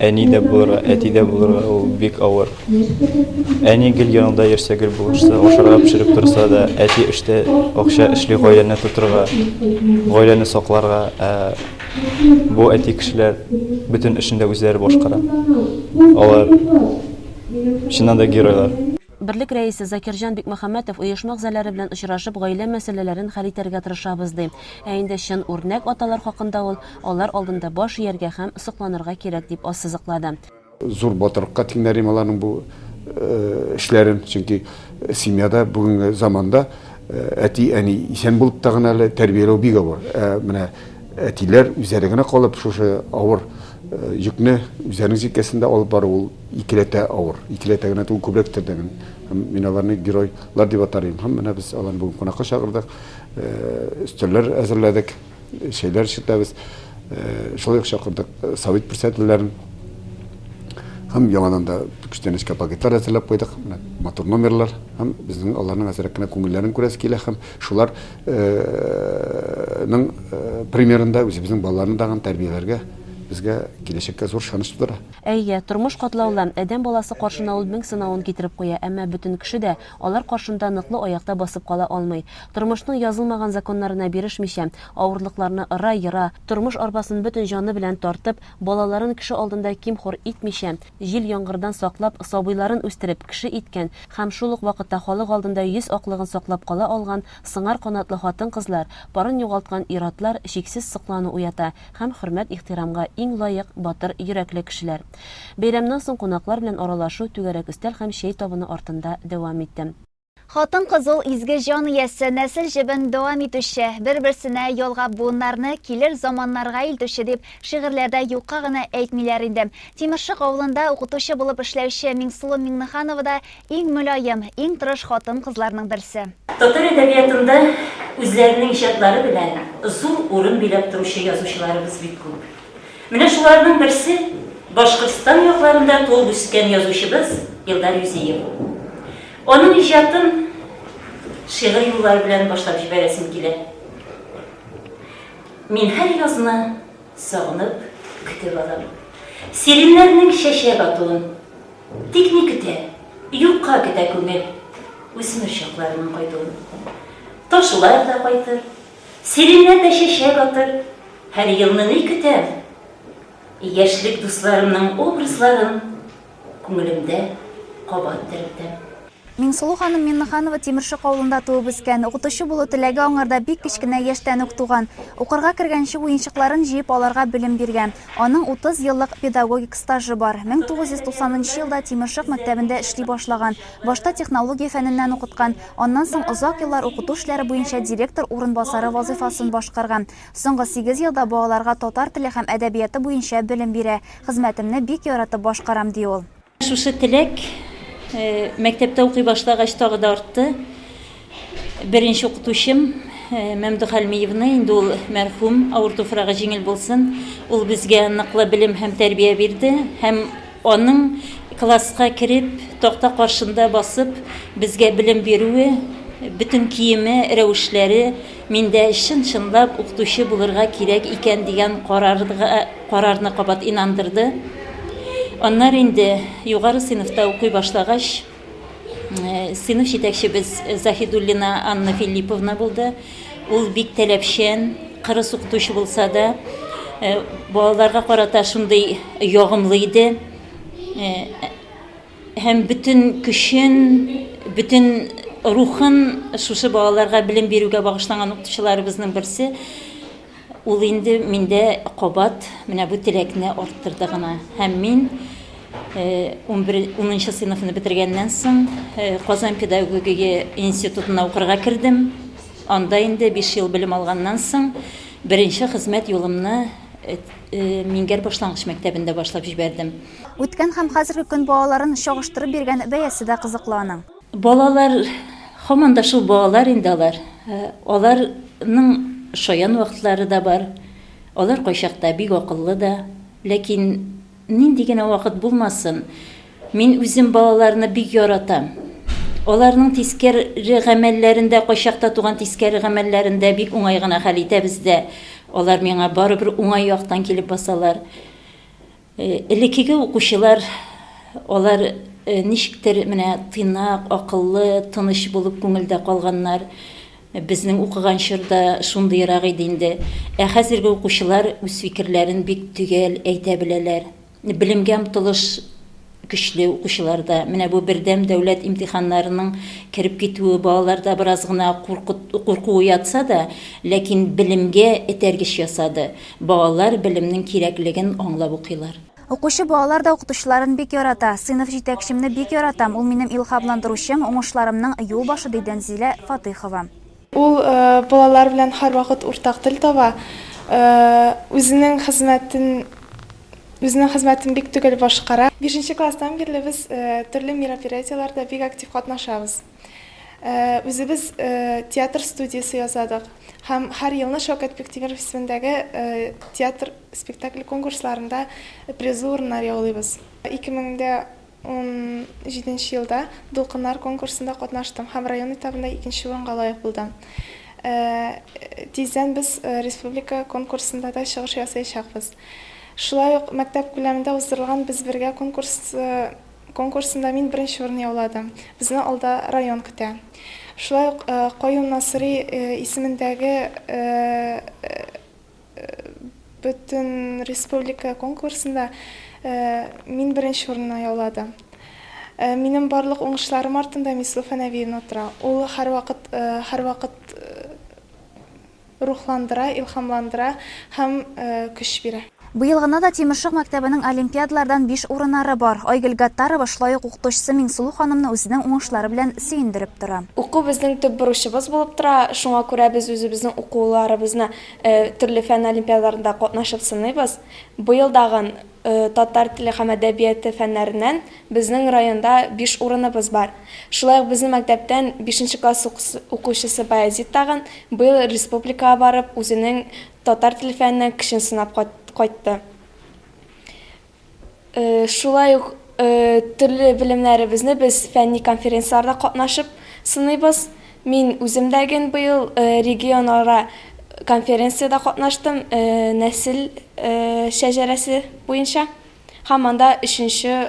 Әни дә булырга, әти дә булырга ул бик авыр. Әни гел яныңда йөрсә, гел булышса, ашарга пешереп торса да, әти эштә акча эшли гаиләне тотырга, гаиләне сакларга. Ә бу әти кешеләр бөтен эшен дә үзләре башкара. Алар чыннан да геройлар. Берлек рәисе Закирҗан Бикмөхәммәтов оешма әгъзалары белән очрашып гаилә мәсьәләләрен хәл итәргә тырышабыз, ди. Ә инде чын үрнәк аталар хакында ул, алар алдында баш ияргә һәм сокланырга кирәк, дип ассызыклады. Зур батырлыкка тиңнәрим аларның бу эшләрен, чөнки семьяда бүгенге заманда әти-әни исән булып та гына әле тәрбияләү бик авыр. Ә менә әтиләр үзләре генә калып шушы авыр йөкне үзләренең җилкәсендә алып бару ул икеләтә авыр. Икеләтә генә түгел, күбрәктер дә. Һәм мин аларны геройлар дип атар идем. Һәм менә без аларны бүген кунакка чакырдык, өстәлләр әзерләдек, чәйләр эчертәбез. Шулай ук чакырдык совет председательләрен. Һәм яңадан да күчтәнәчкә пакетлар әзерләп куйдык. Менә матур номерлар. Һәм безнең аларның әзрәк кенә күңелләрен күрәсе килә һәм шулар ның примерында үзебезнең балаларны тагын тәрбияләргә безгә киләчәккә зур ышаныч тудыра. Әйе, тормыш катлаулы, адәм баласы каршына ул мең сынавын китереп куя, әмма бөтен кеше дә алар каршында ныклы аякта басып кала алмый. Тормышның язылмаган законнарына бирешмичә, авырлыкларны ыра-ера, тормыш арбасын бөтен җаны белән тартып, балаларын кеше алдында ким-хур итмичә, җил-яңгырдан саклап, сабыйларын үстереп, кеше иткән һәм шул ук вакытта халык алдында йөз аклыгын саклап кала алган сыңар канатлы хатын-кызлар, парын югалткан ир-атлар чиксез соклану уята һәм хөрмәт-ихтирамга иң лаек, батыр йөрәкле кешеләр. Бәйрәмнән соң кунаклар белән аралашу түгәрәк өстәл һәм чәй табыны артында дәвам итте. Хатын-кыз ул изге җан иясе, нәсел җебен дәвам итүче, бер-берсенә ялгап буыннарны килер заманнарга илтүче дип шигырьләрдә юкка гына әйтмиләр инде. Тимершык авылында укытучы булып эшләүче Миңсылу Миңнеханова да иң мөлаем, иң тырыш хатын-кызларның берсе. Татар әдәбиятында үзләренең иҗатлары белән зур урын биләп торучы язучыларыбыз бик күп. Менә шуларның берсе, Башкортстан якларында туып үскән язучыбыз Илдар Юзиев. Аның иҗатын шигырь юллары белән башлап җибәрәсем килә. Мин һәр язны сагынып көтеп алам. Сиреньнәрнең чәчәк атуын. Тик ни көтә, юкка көтә күңел Үсмер чакларының кайтуын. Ташлар да кайтыр, сиреньнәр дә чәчәк атыр, Һәр елны ни көтәм? Яшьлек дусларымның образларын. күңелемдә кабат терелтәм. Миңсылу ханым Миннеханова Тимершык авылында туып үскән. Укытучы булу теләге аңарда бик кечкенә яшьтән үк туган. Укырга кергәнче уенчыкларын җыеп аларга белем биргән. Аның 30 еллык педагогик стажы бар. 1990 нчы елда Тимершык мәктәбендә эшли башлаган. Башта технология фәненнән укыткан, аннан соң озак еллар укыту эшләре буенча директор урынбасары вазыйфасын башкарган. Соңгы сигез елда балаларга татар теле һәм әдәбияты буенча белем бирә. Хезмәтемне бик яратып башкарам, ди ул. Шушы теләк мәктәптә укый башлагач тагы да артты. Беренче укытучым Мәмдүх Әлмиевны, инде ул мәрхүм, авыр туфрагы җиңел булсын, ул безгә ныклы белем һәм тәрбия бирде һәм аның класска кереп, такта каршында басып, безгә белем бирүе, бөтен киеме, рәвешләре миндә чын-чынлап укытучы булырга кирәк икән дигән карарга Карарны кабат инандырды. Аннары инде югары сыйныфта укый башлагач, сыйныф җитәкчебез Заһидуллина Анна Филипповна булды. Ул бик таләпчән, кырыс укытучы булса да, балаларга карата шундый ягымлы иде. Һәм бөтен көчен, бөтен рухын шушы балаларга белем бирүгә багышланган укытучыларыбызның берсе. Ул инде миндә кабат менә бу теләкне арттырды гына. Һәм мин 11, унынчы сыйныфны бетергәннән соң Казан педагогия институтына укырга кердем. Анда инде 5 ел белем алганнан соң беренче хезмәт юлымны Миңгәр башлангыч мәктәбендә башлап җибәрдем. Үткән һәм хәзерге көн балаларын чагыштырып биргән бәясе дә кызыклы аның. Балалар, һаман да шул балалар инде алар. Аларның шаян вакытлары да бар. Алар кайчакта бик акыллы да. Ләкин нинди генә вакыт булмасын, мин үзем балаларны бик яратам. Аларның тискәре гамәлләрен дә, кайчакта туган тискәре гамәлләрен дә бик уңай гына хәл итәбез дә. Алар миңа барыбер уңай яктан килеп басалар. Элеккеге укучылар, алар ничектер менә тыйнак, акыллы, тыныч булып күңелдә калганнар. Безнең укыган чорда шундыйрак иде инде. Ә хәзерге укучылар үз фикерләрен бик төгәл әйтә беләләр. Белемгә омтылыш көчле укучыларда. Менә бу бердәм дәүләт имтиханнарының кереп китүе балаларда бераз гына курку уятса да, ләкин белемгә этәргеч ясады. Балалар белемнең кирәклеген аңлап укыйлар. Укучы балалар да укытучыларын бик ярата. Сыйныф җитәкчемне бик яратам, ул минем илһамландыручым, уңышларымның юл башы, ди Дәнзилә Фатыйхова. Ул балалар белән һәрвакыт уртак тел таба, үзенең хезмәтен үзенең хезмәтен бик төгәл башкара. Бишенче класстан бирле без төрле мероприятиеләрдә бик актив катнашабыз. Үзебез театр студиясе ясадык һәм һәр елны Шәүкәт Биктимеров исемендәге театр спектакль конкурсларында призлы урыннар яулыйбыз. 2017 нче елда Дулкыннар конкурсында катнаштым һәм район этабында икенче урынга лаек булдым. Тиздән без республика конкурсында да чыгыш ясаячакбыз. Шулай ук мәктәп күләмендә уздырылган Без бергә конкурсы конкурсында мин беренче урын яуладым. Безне алда район көтә. Шулай ук Каюм Насыйри исемендәге бөтен республика конкурсында мин беренче урынны яуладым. Минем барлык уңышларым артында Мисылу Фәнәвиевна тора. Ул һәрвакыт һәрвакыт рухландыра, илһамландыра һәм көч бирә. Быел гына да Тимершык мәктәбенең олимпиадалардан биш урыннары бар. Айгөл Гаттарова шулай ук укытучысы Миңсылу ханымны үзенең уңышлары белән сөендереп тора. Уку безнең төп бурычыбыз булып тора, шуңа күрә без үзебезнең укуларыбызны төрле фән олимпиадаларында катнашып сыныйбыз. Быел тагын татар теле һәм әдәбияты фәннәреннән безнең районда биш урыныбыз бар. Шулай ук безнең мәктәптән бишенче класс укучысы Баязит тагын быел республикага барып үзенең Татар теле фәненнән көчен сынап кайтты. Шулай ук төрле белемнәребезне без фәнни конференцияләрдә катнашып сыныйбыз. Мин үзем дә ген быел регионара конференциядә катнаштым нәсел шәҗәрәсе буенча һәм анда өченче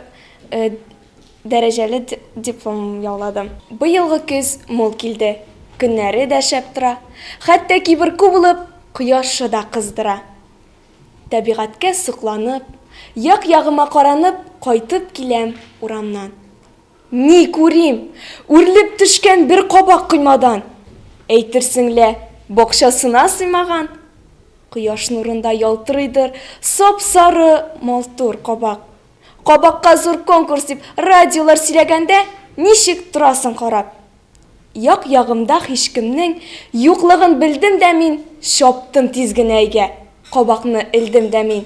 дәрәҗәле диплом яуладым. Быелгы көз мул килде, көннәре дә шәп тора, хәтта кибырку булып, кояшы да кыздыра. Табигатькә сокланып, Як-ягыма каранып, кайтып киләм урамнан. Ни күрим, үрелеп төшкән бер кабак коймадан. Әйтерсең лә, бакчасына сыймаган. Кояш нурында ялтырыйдыр сап-сары малтур кабак. Кабакка зур конкурс дип радиолар сөйләгәндә, ничек торасың карап? Як-ягымда һичкемнең юклыгын белдем дә мин, чаптым тиз генә өйгә, кабакны элдем дә мин.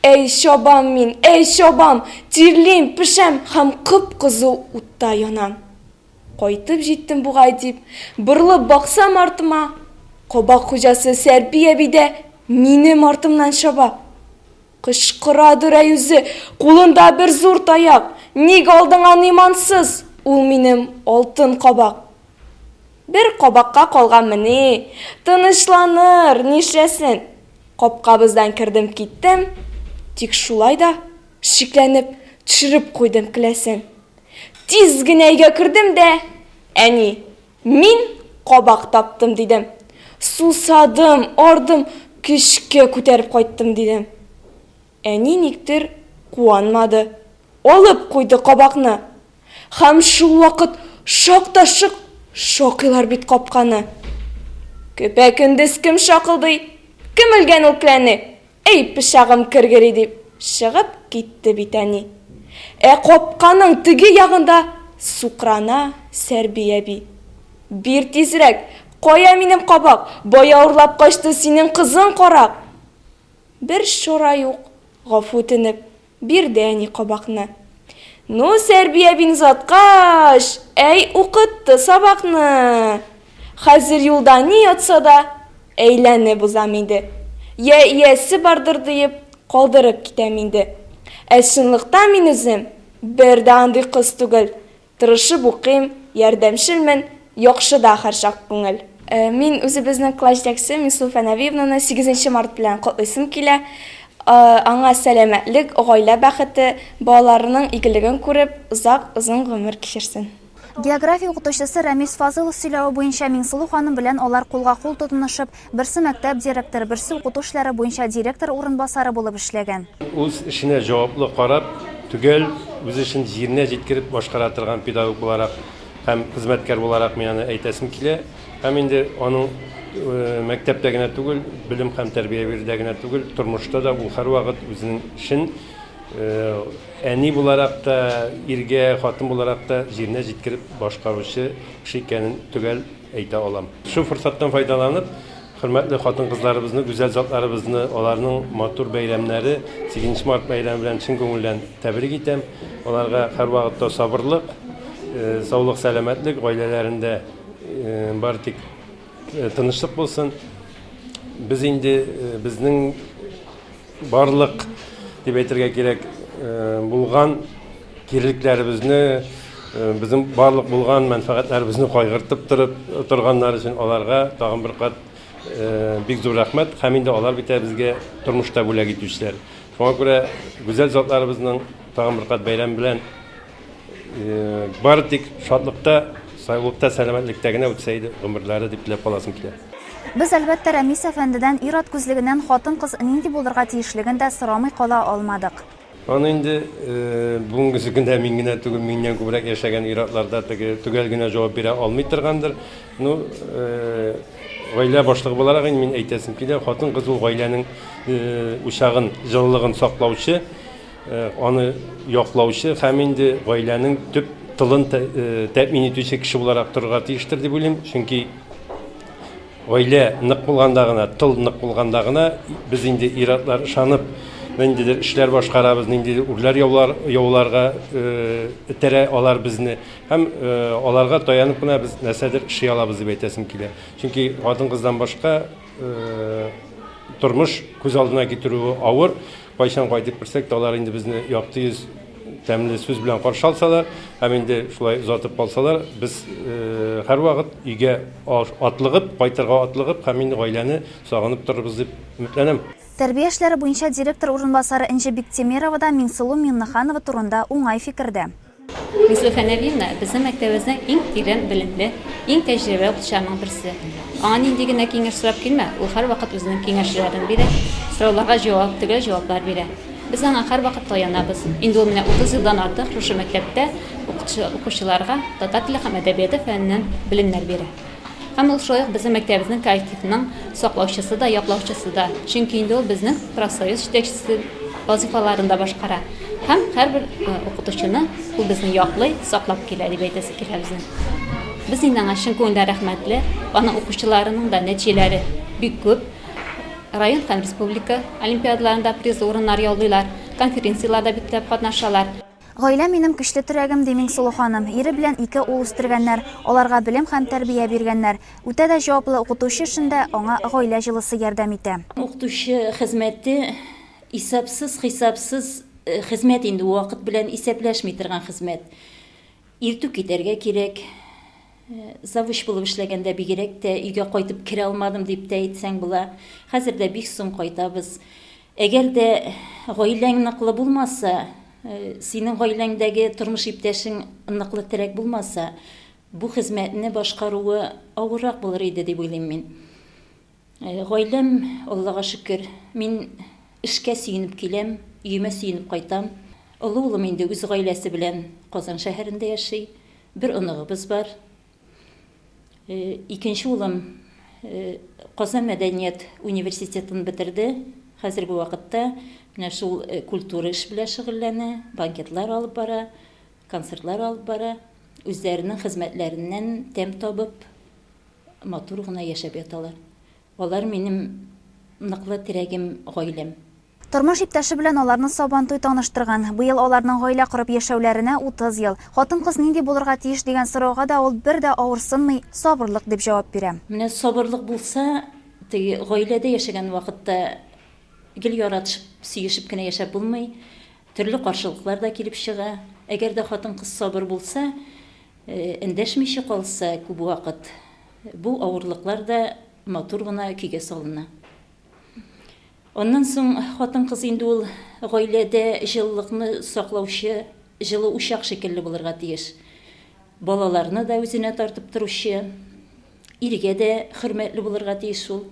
Әй, чабам мин, әй, чабам, тирлим, пешәм һәм кып-кызу утта янам. Кайтып җиттем бугай дип, борылып баксам артыма, кабак хуҗасы Сәрби әби дә минем артымнан чаба. Кычкырадыр әй үзе, кулында бер зур таяк, Ник алдың аны имансыз, ул минем алтын кабак. Бер кабакка калганмыни, тынычланыр, нишләсен. Капкабыздан кердем киттем, тик шулай да, шикләнеп, төшереп куйдым келәсен. Тиз генә өйгә кердем дә, Әни, мин кабак таптым, дидем. Сусадым, ардым, көчкә күтәреп кайттым, дидем. Әни никтер куанмады, алып куйды кабакны. Һәм шул вакыт шак та шык шакыйлар бит капканы. Көпә-көндез кем шакылдый? Кем элгән ул келәне? Әй, пычагым кергери, дип чыгып китте бит әни. Ә капканың теге ягында сукрана Сәрби әби. Бир тизрәк, кая минем кабак, бая урлап качты синең кызың карак. Бер чара юк, гафу үтенеп, Бирде әни кабакны. Ну, Сәрби әбине озаткач, әй, укытты сабакны! Хәзер юлда ни ятса да, әйләнеп узам инде. Йә иясе бардыр диеп, калдырып китәм инде. Ә чынлыкта мин үзем бер дә андый кыз түгел. Тырышып укыйм, ярдәмчелмен, яхшы да һәрчак күңел. Мин үзебезнең класс җитәкчесе Миңсылу Фәнәвиевнаны сигезенче март белән котлыйсым килә. Аңа сәламәтлек, гаилә бәхете, балаларының игелеген күреп, озак, озын гомер кичерсен. География укытучысы Рәмис Фазылов сөйләве буенча, Миңсылу ханым белән алар кулга-кул тотынышып, берсе мәктәп директоры, берсе укыту эшләре буенча директор урынбасары булып эшләгән. Үз эшенә җаваплы карап, төгәл, үз эшен җиренә җиткереп башкара торган педагог буларак һәм хезмәткәр буларак мин аны әйтәсем килә. Һәм инде аның мәктәптә генә түгел, белем һәм тәрбия бирүдә генә түгел, тормышта да ул һәрвакыт үзенең эшен әни буларак та, иргә, хатын буларак та җиренә җиткереп башкаручы кеше икәнен төгәл әйтә алам. Шул форсаттан файдаланып, хөрмәтле хатын-кызларыбызны, гүзәл затларыбызны аларның матур бәйрәмнәре, 8 март бәйрәме белән чын күңелдән тәбрик итәм. Аларга һәрвакытта сабырлык, саулык-сәламәтлек, гаиләләрендә бары тик тынычлык булсын. Без инде безнең барлык дип әйтергә кирәк булган кирелекләребезне, безнең барлык булган мәнфәгатьләребезне кайгыртып торып торганнар өчен аларга тагын бер кат бик зур рәхмәт. Һәм инде алар бит безгә тормышта бүләк итүчеләр. Шуңа күрә гүзәл затларыбызның тагын бер кат бәйрәм белән бары тик шатлыкта, саулыкта, сәламәтлектә генә үтсә иде гомерләре дип теләп каласым килә. Без, әлбәттә, Рәмис әфәндедән ир-ат күзлегеннән хатын-кыз нинди булырга тиешлеген дә сорамый кала алмадык. Аны инде бүгенгесе көндә мин генә түгел, миннән күбрәк яшәгән ир-атлар да теге төгәл генә җавап бирә алмый торгандыр. Ну, гаилә башлыгы буларак инде мин әйтәсем килә, хатын-кыз ул гаиләнең учагын, җылылыгын саклаучы, аны яклаучы һәм инде гаиләнең төп тылын тәэмин итүче кеше буларак торырга тиештер дип уйлыйм. Чөнки гаилә нык булганда гына, тыл нык булганда гына без инде ир-атлар ышанып ниндидер эшләр башкарабыз, ниндидер үрләр яулар, яуларга этәрә алар безне. Һәм аларга таянып кына без нәрсәдер эшли алабыз дип әйтәсем килә. Чөнки хатын-кыздан башка тормыш күз алдына китерүе авыр. Кайчан кайтып керсәк тә, алар инде безне якты йөз, тәмле сүз белән каршы алсалар һәм инде шулай озатып калсалар, без һәрвакыт өйгә атлыгып, кайтырга атлыгып һәм инде гаиләне сагынып торырбыз дип өметләнәм. Тәрбия эшләре буенча директор урынбасары Энҗе Биктимерова да Миңсылу Миңнеханова турында уңай фикердә. Миңсылу Фәнәвиевна безнең мәктәбебезнең иң тирән белемле, иң тәҗрибәле укытучыларының берсе. Аңа нинди генә киңәш сорап килмә, ул һәрвакыт үзенең киңәшләрен бирә, сорауларга җавап, төгәл җаваплар бирә. Без аңа һәрвакыт таянабыз. Инде ул менә 30 елдан артык шушы мәктәптә укытучы укучыларга татар теле һәм әдәбияты фәненнән белемнәр бирә. Һәм ул шулай ук безнең мәктәбебезнең коллективының саклаучысы да, яклаучысы да. Чөнки инде ул безнең профсоюз җитәкчесе вазыйфаларын да башкара. Һәм һәрбер укытучыны ул безне яклый, саклап килә дип әйтәсе килә безнең. Без инде аңа чын күңелдән рәхмәтле. Аның укучыларының да нәтиҗәләре бик күп. Район һәм республика олимпиадаларында призлы урыннар яулыйлар, конференцияләрдә бик теләп катнашалар. Гаилә минем көчле терәгем, ди Миңсылу ханым. Ире белән ике ул үстергәннәр, аларга белем һәм тәрбия биргәннәр. Үтә дә җаваплы укытучы эшендә аңа гаилә җылысы ярдәм итә. Укытучы хезмәте исапсыз-хисапсыз хезмәт инде, вакыт белән исәпләшми торган хезмәт. Иртүк китәргә кирәк. Завуч булып эшләгәндә бигрәк тә өйгә кайтып керә алмадым дип тә әйтсәң була. Хәзер дә бик соң кайтабыз. Әгәр дә гаиләң ныклы булмаса, синең гаиләңдәге тормыш иптәшең ныклы терәк булмаса, бу хезмәтне башкаруы авыррак булыр иде дип уйлыйм мин. Гаиләм, Аллага шөкер, мин эшкә сөенеп киләм, өемә сөенеп кайтам. Олы улым инде үз гаиләсе белән Казан шәһәрендә яши. Бер оныгыбыз бар. Икенче улым Казан мәдәният университетын бетерде. Хәзерге вакытта менә шул культура эш белән шөгыльләнә, банкетлар алып бара, концертлар алып бара. Үзләренең хезмәтләреннән тәм табып, матур гына яшәп яталар. Алар минем ныклы терәгем, гаиләм. Тормыш иптәше белән аларны Сабантуй таныштырган. Быел аларның гаилә корып яшәүләренә 30 ел. Хатын-кыз нинди булырга тиеш дигән сорауга да ул бер дә авырсынмый, сабырлык дип җавап бирә. Менә сабырлык булса, теге гаиләдә яшәгән вакытта гел яратышып, сөешеп кенә яшәп булмый. Төрле каршылыклар да килеп чыга. Әгәр дә хатын-кыз сабыр булса, эндәшмичә калса күп вакыт, бу авырлыклар да матур гына көйгә салына. Аннан соң хатын-кыз инде ул гаиләдә җылылыкны саклаучы җылы учак шикелле булырга тиеш. Балаларны да үзенә тартып торучы, иргә дә хөрмәтле булырга тиеш ул.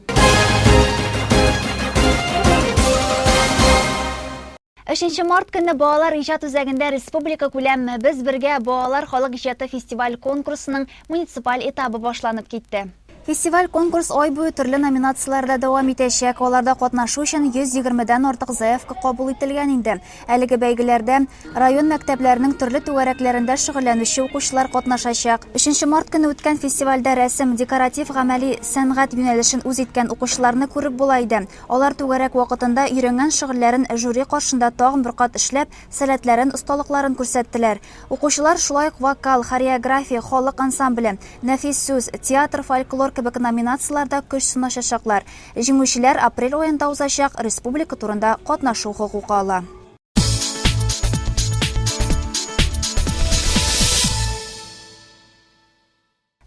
Өченче март көнне Балалар иҗат үзәгендә республика күләм Без бергә балалар халык иҗаты фестиваль-конкурсының муниципаль этабы башланып китте. Фестиваль-конкурс ай буе төрле номинацияләрдә дәвам итәчәк. Аларда катнашу өчен 120 дән артык заявка кабул ителгән инде. Әлеге бәйгеләрдә район мәктәпләренең төрле түгәрәкләрендә шөгыльләнүче укучылар катнашачак. Өченче март көнне үткән фестивальдә рәсем, декоратив-гамәли сәнгать юнәлешен үз иткән укучыларны күреп була иде. Алар түгәрәк вакытында өйрәнгән шөгыльләрен жюри каршында тагын бер кат эшләп, сәләтләрен, осталыкларын күрсәттеләр. Укучылар шулай ук вокал, хореография, халык ансамбле, нәфис сүз, театр, фольклор кебек номинацияләрдә көч сынашачаклар. Җиңүчеләр апрель аенда узачак республика турында катнашу хокукы ала.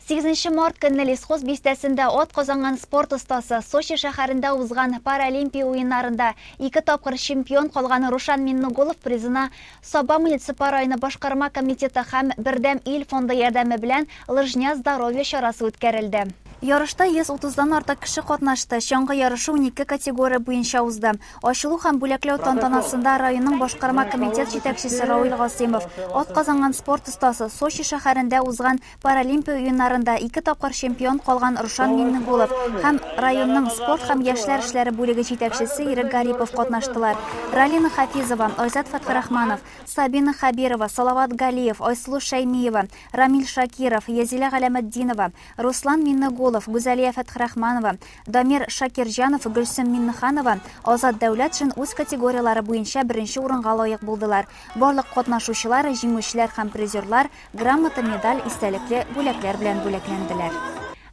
Сигезенче март көнне Лесхоз бистәсендә ат казанган спорт остасы, Сочи шәһәрендә узган Паралимпия уеннарында ике тапкыр чемпион калган Рушан Миннеголов призына Саба муниципаль районы башкарма комитеты һәм Бердәм ил фонды ярдәме белән Лыжня здоровья чарасы үткәрелде. Ярышта 130 дан артык кеше катнашты. Чаңгы ярышы унике категория буенча узды. Ачылу һәм бүләкләү тантанасында районның башкарма комитет җитәкчесе Рауил Гасыймов, атказанган спорт остасы, Сочи шәһәрендә узган Паралимпия уеннарында ике тапкыр чемпион калган Рушан Миңнегулов һәм районның спорт һәм яшьләр эшләре бүлеге җитәкчесе Ирек Гарипов катнаштылар. Ралина Хафизова, Айзат Фәтхрахманов, Сабина Хәбирова, Салават Галиев, Айсылу Шәймиева, Рамил Шакиров, Язилә Галәметдинова, Руслан Миннегулов, Гүзәлия Фәтхрахманова, Дамир Шакирҗанов, Гөлсем Миннеханова, Азат Дәүләтшин үз категорияләре буенча беренче урынга лаек булдылар. Барлык катнашучылар, җиңүчеләр һәм призерлар Грамота, медаль, истәлекле бүләкләр белән бүләкләнделәр.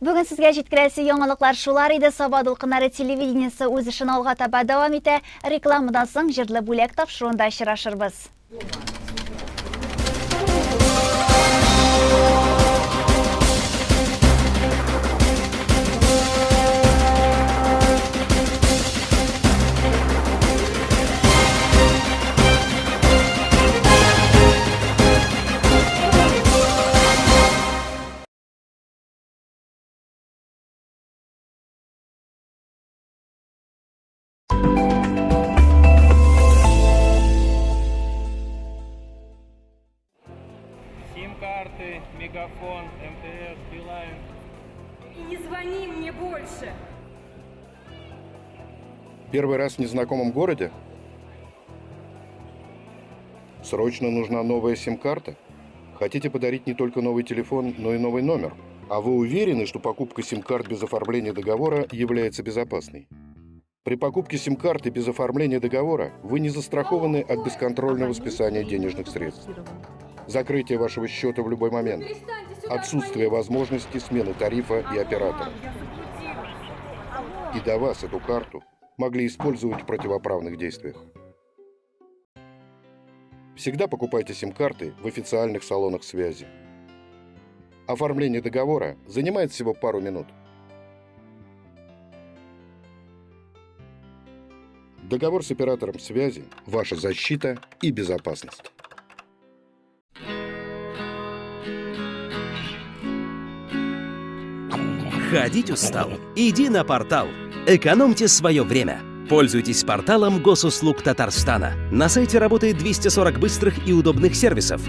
Бүген сезгә җиткерәсе яңалыклар шулар иде. Саба дулкыннары телевидениесе үз эшен алга таба дәвам итә. Рекламадан соң җырлы бүләк тапшыруында очрашырбыз. звони мне больше! Первый раз в незнакомом городе? Срочно нужна новая сим-карта? Хотите подарить не только новый телефон, но и новый номер? А вы уверены, что покупка сим-карт без оформления договора является безопасной? При покупке сим-карты без оформления договора вы не застрахованы от бесконтрольного списания денежных средств. Закрытие вашего счета в любой момент. Отсутствие возможности смены тарифа и оператора. И до вас эту карту могли использовать в противоправных действиях. Всегда покупайте сим-карты в официальных салонах связи. Оформление договора занимает всего пару минут. Договор с оператором связи – ваша защита и безопасность. Ходить устал? Иди на портал. Экономьте свое время. Пользуйтесь порталом Госуслуг Татарстана. На сайте работает 240 быстрых и удобных сервисов.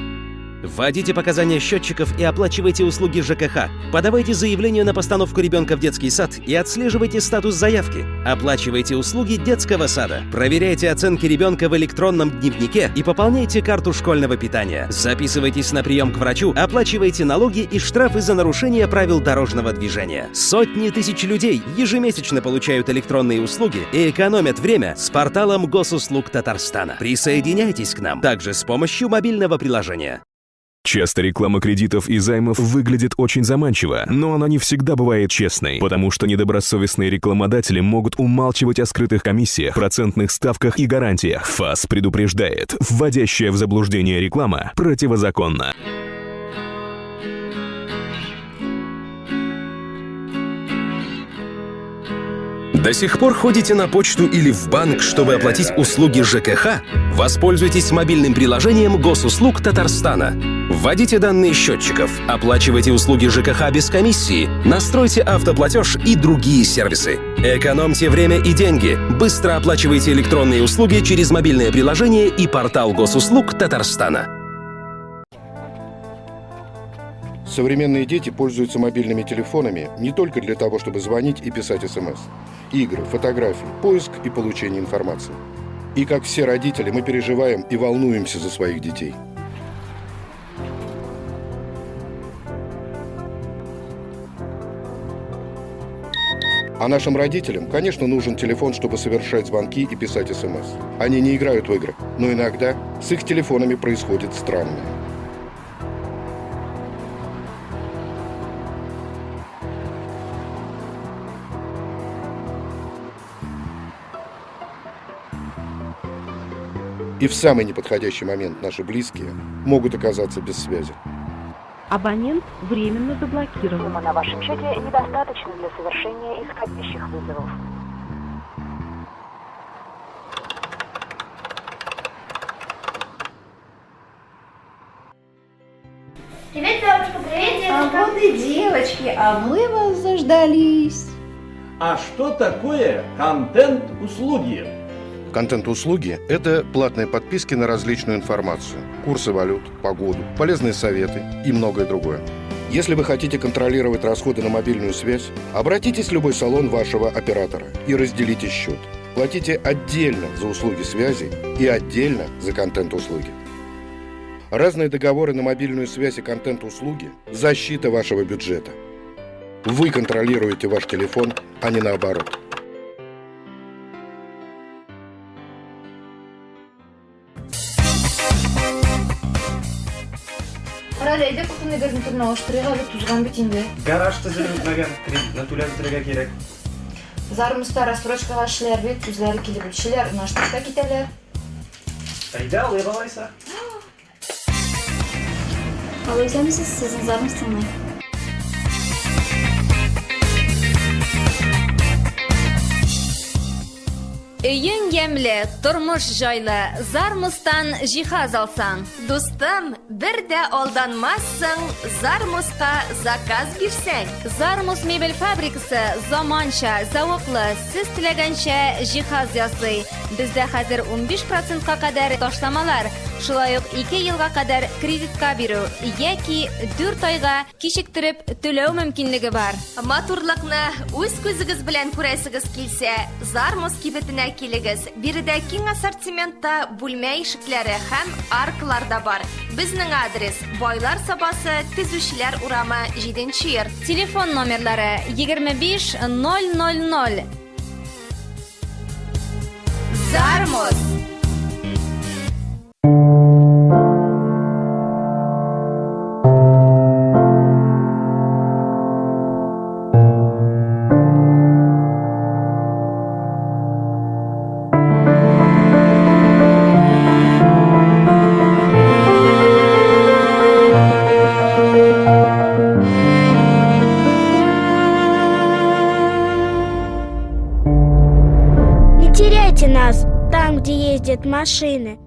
Вводите показания счетчиков и оплачивайте услуги ЖКХ. Подавайте заявление на постановку ребенка в детский сад и отслеживайте статус заявки. Оплачивайте услуги детского сада. Проверяйте оценки ребенка в электронном дневнике и пополняйте карту школьного питания. Записывайтесь на прием к врачу, оплачивайте налоги и штрафы за нарушение правил дорожного движения. Сотни тысяч людей ежемесячно получают электронные услуги и экономят время с порталом Госуслуг Татарстана. Присоединяйтесь к нам также с помощью мобильного приложения. Часто реклама кредитов и займов выглядит очень заманчиво, но она не всегда бывает честной, потому что недобросовестные рекламодатели могут умалчивать о скрытых комиссиях, процентных ставках и гарантиях. ФАС предупреждает, вводящая в заблуждение реклама противозаконна. До сих пор ходите на почту или в банк, чтобы оплатить услуги ЖКХ? Воспользуйтесь мобильным приложением Госуслуг Татарстана. Вводите данные счетчиков, оплачивайте услуги ЖКХ без комиссии, настройте автоплатеж и другие сервисы. Экономьте время и деньги. Быстро оплачивайте электронные услуги через мобильное приложение и портал Госуслуг Татарстана. Современные дети пользуются мобильными телефонами не только для того, чтобы звонить и писать СМС. Игры, фотографии, поиск и получение информации. И как все родители, мы переживаем и волнуемся за своих детей. А нашим родителям, конечно, нужен телефон, чтобы совершать звонки и писать СМС. Они не играют в игры, но иногда с их телефонами происходит странное. И в самый неподходящий момент наши близкие могут оказаться без связи. Абонент временно заблокирован. Сумма на вашем счете недостаточна для совершения исходящих вызовов. Привет, бабушка, привет, дедушка. А вот и девочки, а мы вас заждались. А что такое контент-услуги? Контент-услуги – это платные подписки на различную информацию, курсы валют, погоду, полезные советы и многое другое. Если вы хотите контролировать расходы на мобильную связь, обратитесь в любой салон вашего оператора и разделите счет. Платите отдельно за услуги связи и отдельно за контент-услуги. Разные договоры на мобильную связь и контент-услуги – защита вашего бюджета. Вы контролируете ваш телефон, а не наоборот. Карале, әйдә кухонный гарнитурны алыштырыйк әле, тузган бит инде. Гараж төзелеп бетмәгән, кредитны түләп бетерергә кирәк. Зармуста рассрочкага эшлиләр бит, үзләре килеп үлчиләр, урнаштырып та китәләр. Әйдә, алыйк алайса. Алло, исәнмесез, сезне Зармус тыңлый. Өең ямьле, тормыш җайлы, Зармустан җиһаз алсаң. Дустым, бер дә алданмассың, Зармуска заказ бирсәң. Зармус мебель фабрикасы заманча, зәвыклы, сез теләгәнчә җиһаз ясый. Бездә хәзер 15 процентка кадәр ташламалар. Шулай ук 2 елга кадәр кредитка бирү яки 4 айга кичектереп түләү мөмкинлеге бар. Матурлыкны үз күзегез белән күрәсегез килсә, Зармус кибетенә килегез. Биредә киң ассортиментта бүлмә ишекләре һәм аркалар да бар. Безнең адрес: Байлар Сабасы, Төзүчеләр урамы, 7 нче йорт. Телефон номерлары 25 000. Зармус! Не теряйте нас там, где ездят машины.